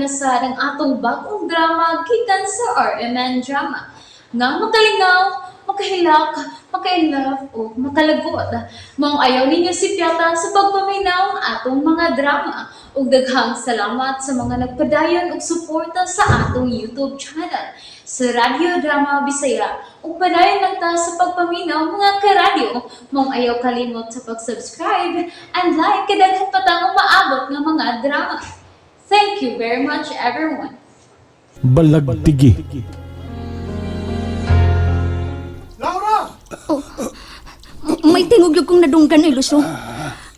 na sad ang atong bagong drama gikan sa RMN Drama. Nga makalingaw, makahilak, maka-inlove o makalagot. Maong ayaw ninyo sipyata sa pagpaminaw ang atong mga drama. Ug daghang salamat sa mga nagpadayon og suporta sa atong YouTube channel sa Radyo Drama Bisaya. Ug padayon lang ta sa pagpaminaw, mga karadyo. Maong ayaw kalimot sa pag-subscribe and like kay daghan pa tang umaabot nga mga drama. Thank you very much, everyone. Balagtigi. Laura! May tingog yung kong nadunggan ay Lucio.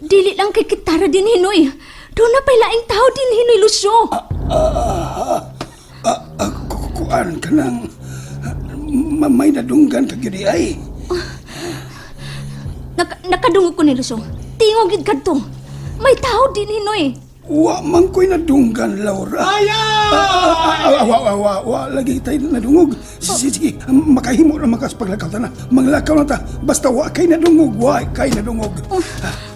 Dili lang kay kitara din hinoy. Doon na pa'y laing tao din hinoy, Lucio. Kuan ka nang may nadunggan ka gyud ay. Nakadungog ko ni Lucio. Tingog gid kadto. May tao din hinoy. Wa man ko'y nadunggan, Laura. Ayaw! Wa, wa, wa, wa, lagi tayo nadungog. Sige, sige, makahimo na makas paglakaw ta na. Manglakaw na ta. Basta wa kay nadungog, wa kay nadungog.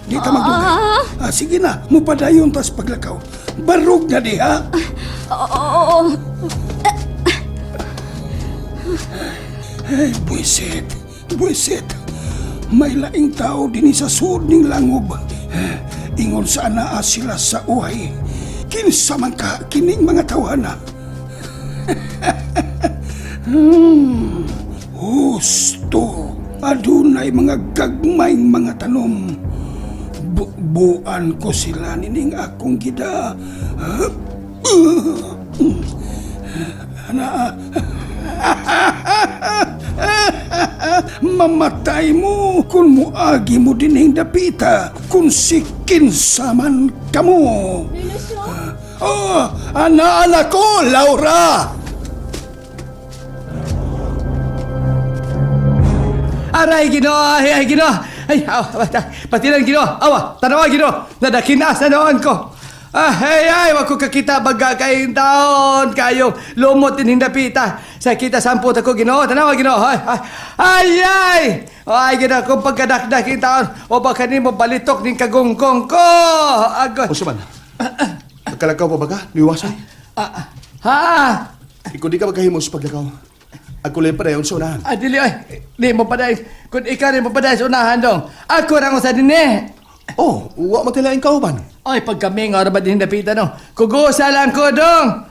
Di ta magdunggan. Sige na, mupadayon tas paglakaw. Barog na diha. Oo. Ay, buwisit, buwisit. May laing tao dinhi sa sud ning langob. Ingon sa anaa sila sa uhay. Kinsa man ka kining mga tawhana. Husto. Adunay mga gagmayng mga tanom. Bubuan ko sila nining akong gida. Ana, mamatay mo kung muagi mo dinhing dapita kung sikinsa man kamo. Oh, ana-ana ko, Laura! Aray, Ginoo! Ay, ay, Ginoo! Ay, awa, patilan, Ginoo! Awa, tanawa, Ginoo! Nadakinas na noon ko! Ah, ay, ay, wag ko kakita baga kayong taon kayo lumot din hindapita. Sa kita sampot ako, Ginoo. Tanawa, Ginoo. Ay, ay, ay, ay! Ay, Ginoo, kung pagkadakdak yung taon, o baka nimo balitok ning kagunggong ko. Agoy. Unsa man? Nagkalakaw pa ba ka? Niwasay? Ah, ha? Ikaw di ka magkahimo sa paglakaw. Ako lang pa sa unahan. Ah, dili, ay. Di mo paday. Kung ikaw rin mo paday sa unahan dong. Ako rang usa din eh. Oh, wa man tilaing kauban. Ay, pagkami nga ba din dapita no. Kugusa lang ko dong.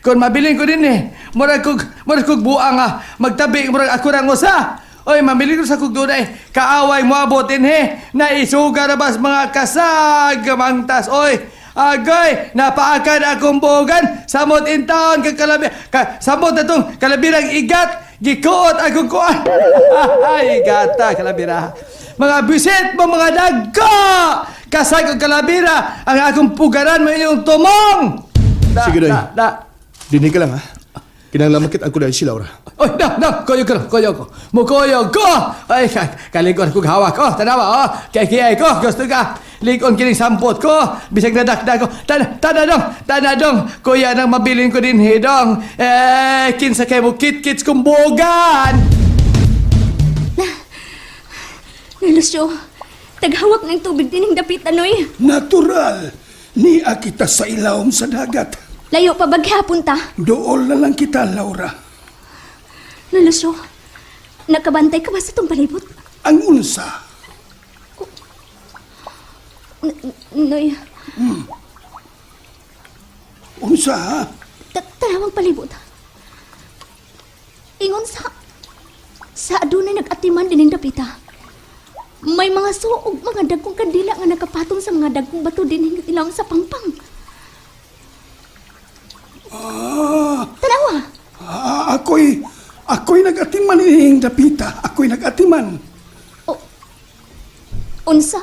Kung mabilin ko din eh. Murag kog buang ah. Magtabi murag ako rang usa. Oy, mabilin ko sa kog dunay. Kaaway mo abotin he. Naisuga na bas mga kasag mangtas. Oy, agay, napaakad akong bugan. Samot in town kag kalabi. Samot na tong kalabirang igat. Gikuot akong kuan. Ay, gata kalabira. Mga bisit mo mga dagko! Kasag og kalabira ang akong pugaran mo inyong tumong! Da, Sige, Day. Da, da. Dinhi ka lang ha. Kinahanglan makit ang kuday si Laura. Oy, no, no, kuyog ko, kuyog ko. Mukuyog ko! Ay, kalikon kong hawak. Oh, tanawa, oh. Kay kiyay ko, gusto ka. Likon kining sampot ko. Bisag nadakdak ko. Tana, tana dong, tana dong. Kuya nang mabilin ko din hidong. Eh, kinsa kay mo kit-kits kong bugan. Noy Lucio, taghawak ng tubig din ang dapita noy. Natural, niya kita sa ilawom sa dagat. Layo pa baghapon ta. Dool na lang kita, Laura. Noy Lucio, nakabantay ka ba sa itong palibot? Ang unsa, Noy, unsa ha? tanawang palibot. Ingon sa adunay nag-atiman din ang dapita. May mga suog, mga dagkong kandila nga nakapatong sa mga dagkong bato din hingit ilawom sa pangpang. Tanawa! Ako'y nag-atiman ining dapita. Ako'y nag-atiman. O, unsa?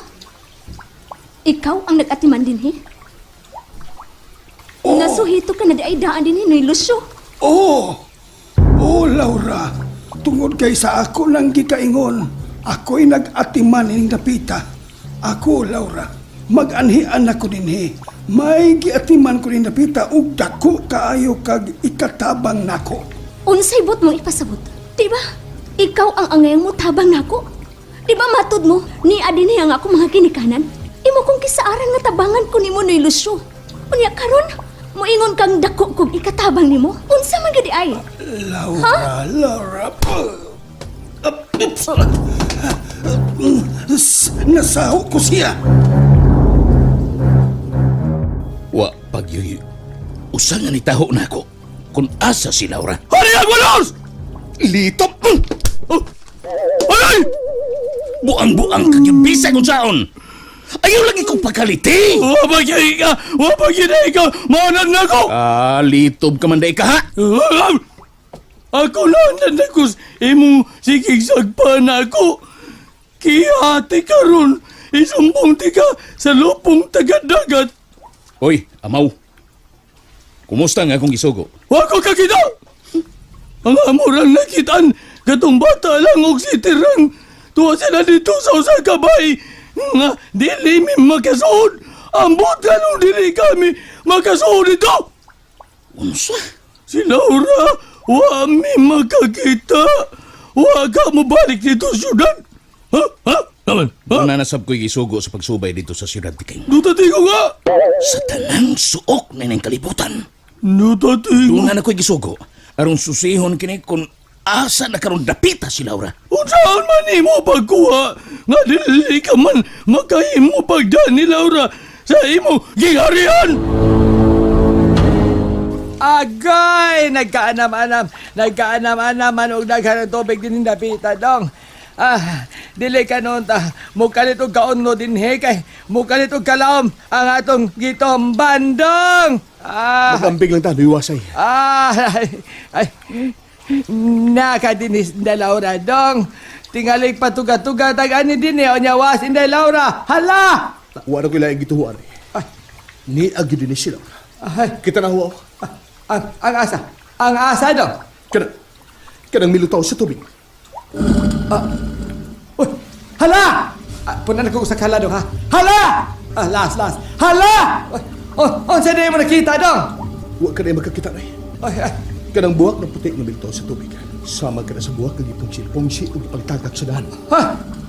Ikaw ang nag-atiman din, he? Oo. Nasuhito ka na di ay daan din, Noy Lucio. Oo. Oo, Laura. Tungod kay sa ako nang gikaingon, ako'y nag-atiman ining dapita. Ako, Laura, mag-anhian ako dinhi. May giatiman ko ning dapita ug dako kaayo kag ikatabang nako. Unsay bot mong ipasabot? Di ba? Ikaw ang angayang mo tabang nako. Di ba matud mo, ni adin ang ako mga ginikanan? Imo kong kisaaran nga tabangan ko nimo Noy Lucio. Unya karon, Moingon kang dako kog ikatabang nimo? Unsa man gadi ay? Laura, Laura. Nasaho ko siya. Wa pagyuy. Usa nga ni taho na ako kung asa si Laura. Hari Agualos! Litop! Ay! Buang-buang kag yung bisag unsaon. Ayaw lagi kong pagkaliti. Wa pa gyud ka! Wa pa gyud ka! Maunang na ko! Ah, litob ka man day ka ha. Ako lang nanagos imong sigig sagpa na ako. Kihati karon isumbong ti ka sa lupong tagadagat. Hoy, amaw. Kumusta nga akong gisugo? Wa ko kakita! Ang amurang nakitaan, katong bata lang og si Tirang. Tuwa sila dito sa usa ka bay. Nga, dili mi makasuod. Ambot ka nung dili kami makasuod dito. Unsa? Si Laura, wa mi makakita. Wa ka mobalik dito syudad. Ha? Ha? Naman? Ha? Una nasab ko'y gisugo sa pagsubay dito sa siyudad Tiking. Duta ko nga! Sa tanang suok na ng kalibutan. Duta ko. Doon na ko'y gisugo. Aron susihon kini kung asa na karon dapita si Laura. Unsaon man nimo pagkuha nga dili ka man makahimo pagdaan ni Laura sa imo giharian. Agay! Nagkaanam-anam, nagkaanam-anam man og daghan ng tubig din dapita dong. Ah, dili ka noon ta. Mukalit og kaon no dinhi kay mukalit og kalaom ang atong gitomban dong. Ah. Magambig lang ta, niwasay. Ah, ay, ay. Nakadinis na Laura dong. Tingalig patuga-tuga tag ani din eh. Onya was inday Laura. Hala! Wa na ko'y laing gituhuan eh. Ay, Ni agi din ni si Laura. ay, Kita na huwa. ang asa. Ang asa dong. Kanang, kanang milutaw sa tubig. Uy, hala! Ah, punan ko sa hala dong ha. Hala! Ah, last, last. Hala! Uy, oh, unsa na mo nakita dong? Wa ka na makakita na eh. Ay, ay. Kanang buhak na puti nga milutaw sa tubig. Sama ka na sa buhak kag ipungsi-pungsi ug ipagtagak sa daan. Ha?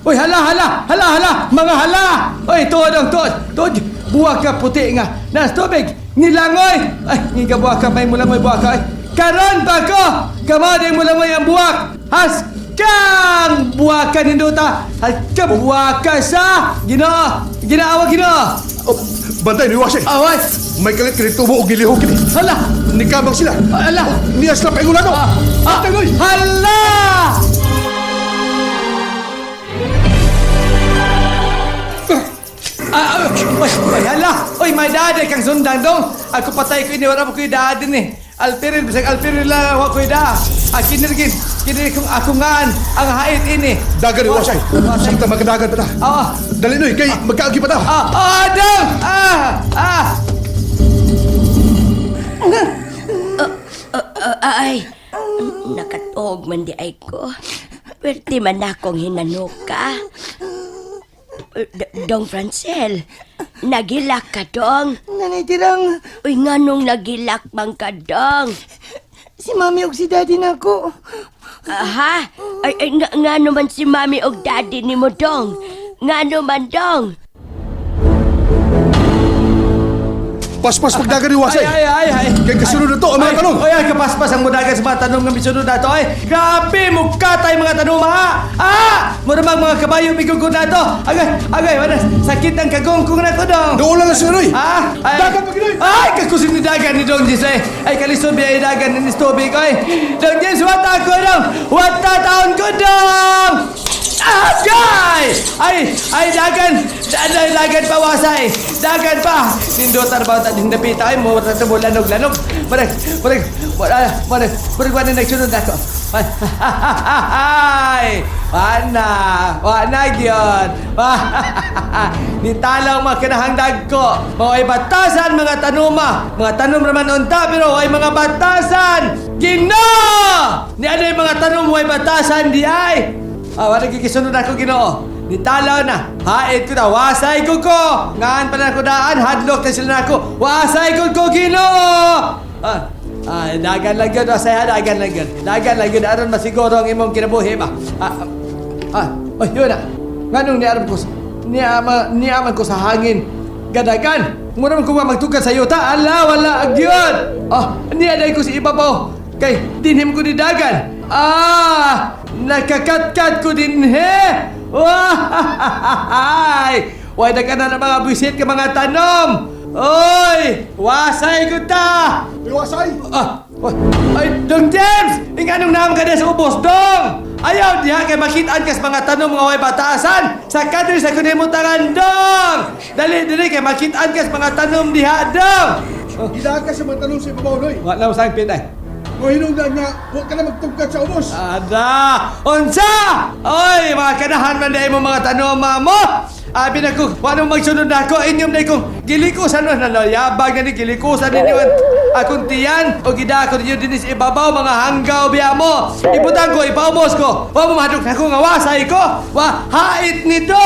Uy, hala, hala, hala, hala, mga hala! Uy, tuod dong, tuod, tuod. Buwak ka puti nga. Nas tubig, nilangoy! Ay, ngiga buwak ka, may mulangoy buwak ka. Ay, karon pa ko! Kamo din mulangoy ang buwak! Haskang buwak ka ninduta! Haskang buwak ka sa! Ginoo! Ginaawa, Ginoo! Oh, bantay niwasay. Away! May kalit kini tubo og gilihok kini. Hala! Nikabang sila. Hala! Niya sila paingon ato. Ah, ah, Bantay noy. hala! Ah, ah, oy, oy, hala! Oy, may dade kang sundang dong! Ako patay ko ini, wala mo ko dade ni. Alpirin, bisag alpirin lang ako ko da. Ah, kinirgin, kinirgin kung ako ngaan ang hait ini. Dagan niwasay. Wasay. Sakta magkadagan pa ta. Ah, Dali noy kay magkaagi pa ta. ah, ah, dong! Ah, ah! Ay, nakatuog man di ay ko. Pwerte man akong hinanuka. Dong Francel, nagilak ka dong. Nanay Tirang, Uy, nganong nagilak man ka dong? si Mami ug si Daddy na ako. Aha, ay, ay nga, ngano man si Mami og Daddy ni mo dong? Ngano man dong? Paspas pagdagan niwasay. Ay, ay, ay, ay. Kay kasunod na to ang mga Ay, tanong. Ay, ay, kapaspas ang mudagan sa mga tanong nga misunod na to. Ay, grabe, mukha tayo mga tanong, ha? Ah! Mura mang mga kabayo, migugod na to. Agay, agay, wala, sakit ang kagungkong na ko dong. Doon lang sila noy. Ah, ay, Dagan pa ginoy. Ay, kakusin ni dagan ni Dong Jis, ay. Ay, kalisod biya dagan ni tubig, ay. Dong Jis, wata ko dong. Wata taon ko dong. Agay! Ay, ay, dagan! Dagan, dagan pa, wasay! Dagan pa! Nindutan ba ta din dapita ay mo ta mo lanog lanog. Marag, marag, wala, marag, marag wala nagsunod ako. Ay! Wana, wana gyud. Nitalaw mga kinahang dagko. Mga batasan mga tanuma. Mga tanom raman unta pero ay mga batasan. Ginoo! Ni ano yung mga tanom way batasan di ay. Ah, wala gigisunod ako Ginoo. Nitalaw na. Hait ko na. Wasay ko ko. Ngaan pa na ko daan. Hadlok na sila na ako. Wasay ko ko Ginoo. Ah, ah, dagan lang yun. Wasay ha, dagan lang yun. Dagan lang yun. Aron masiguro ang imong kinabuhi ba. Ah, ah, ah, oh, yun na. Nganong niaram ko, niaman ko sa hangin. Gadagan. Mura man ko magtugad sa yuta. Ala, wala agyon. Ah, niya dai ko si ibabaw. Kay dinhim ko ni dagan. Ah, nakakatkat ko dinhe. Wah! Way na ka na ng mga buwisit ka mga tanom. Oy, wasay ko ta. Iwasay! Ah, ay, Dong James! Inganong naam ka na sa ubos, Dong! Ayaw diha kay makitaan kas mga tanom nga way bataasan! Sa kadri sa kunimo tangan, Dong! Dali, dali kay makitaan kas mga tanom diha, Dong! Gidagan ka sa mga tanong sa ibabaw, Noy. Wala mo sang pinay. O hinungdan nga, huwag ka na magtugkad sa ubos. Ada! Unsa! Oy, mga kanahan man dahil mo mga tanom, mamo! Abi na ko, wala mo magsunod na ako, inyong na kong gilikusan no, nalayabag na ni gilikusan ninyo ang akong tiyan, o gida ako ninyo din sa ibabaw, mga hanggaw biya mo. Ibutang ko, ipaubos ko, wa mo mahadlok na ako nga wasay ko, wa hait nito!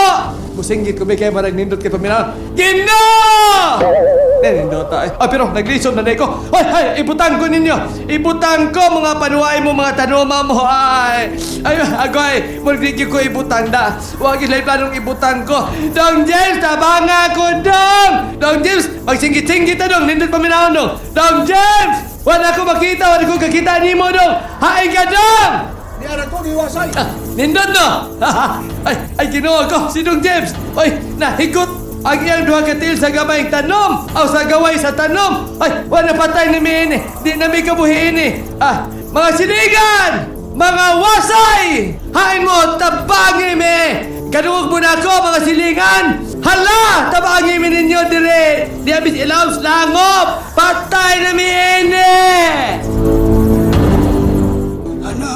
Musinggit ko, may kaya marag nindot kay paminaw. Ginoo! Nindot ay. Ah, pero naglisom na na ko. Ay, ay, ibutang ko ninyo. Ibutang ko mga panuay mo, mga tanoma mo. Ay, ay, agoy, murag ko ibutang da. Huwag ilay planong ibutang ko. Dong James, tabanga ko, Dong! Dong James, magsinggit-singgit na, Dong. Nindot paminaw, Dong. Dong James! Wala ko makita, wala ko kakita nimo, Dong. Hain ka, Dong! Di ara ko, iwasay! Ah, nindot no! Ay, ay, Ginoo ko, si Dong James! Ay, nahigot ang iyang duha ka tiil sa gamay tanom! Aw, sa gaway sa tanom! Ay, wala patay ni ini! Di na mi kabuhi ini! Ah, mga sinigan! Mga wasay! Hain mo, tabangi mi! Kaduog mo na ako, mga silingan! Hala! Tabangi mi ninyo dire! Di abis ilaw sa langop! Patay na mi ini! Ana,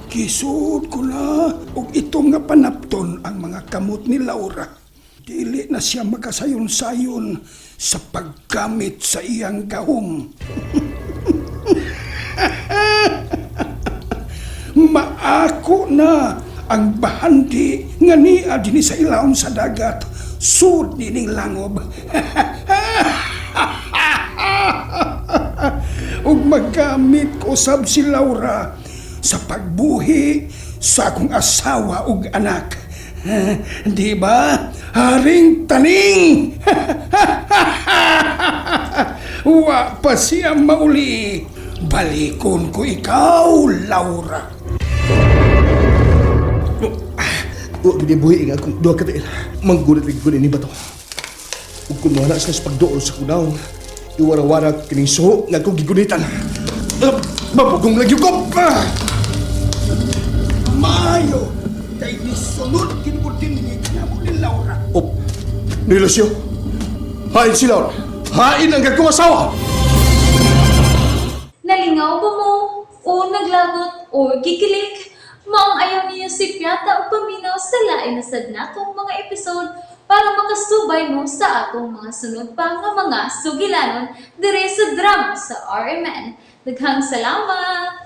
kisud ko na og itong nga panapton ang mga kamot ni Laura. Dili na siya makasayon-sayon sa paggamit sa iyang gahom. Maako na ang bahandi nga niya dinhi sa ilawom sa dagat sud nining langob. Ug magamit ko sab si Laura sa pagbuhi sa akong asawa ug anak. Di ba? Haring taning! Wa pa siya mauli. Balikon ko ikaw, Laura. Huwag gini buhi nga akong duha ka tiil. Manggulit lagi ko ni bato. Ug kung wala sila sa pagduol sa kunaw, iwara-wara kining suho nga akong gigunitan. Ah, mabugong lagi ko! Ah! Mayo kay nisunod gid ko dinhi kanamo ni Laura. Oh, ni Lucio, hain si Laura. Hain ang akong asawa! Nalingaw ba mo? O naglagot o gikilig? Maong ayaw niyo si Piata o paminaw sa lain na sad natong mga episode para makasubay mo sa atong mga sunod pa nga mga sugilanon dire sa drama sa RMN. Daghang salamat!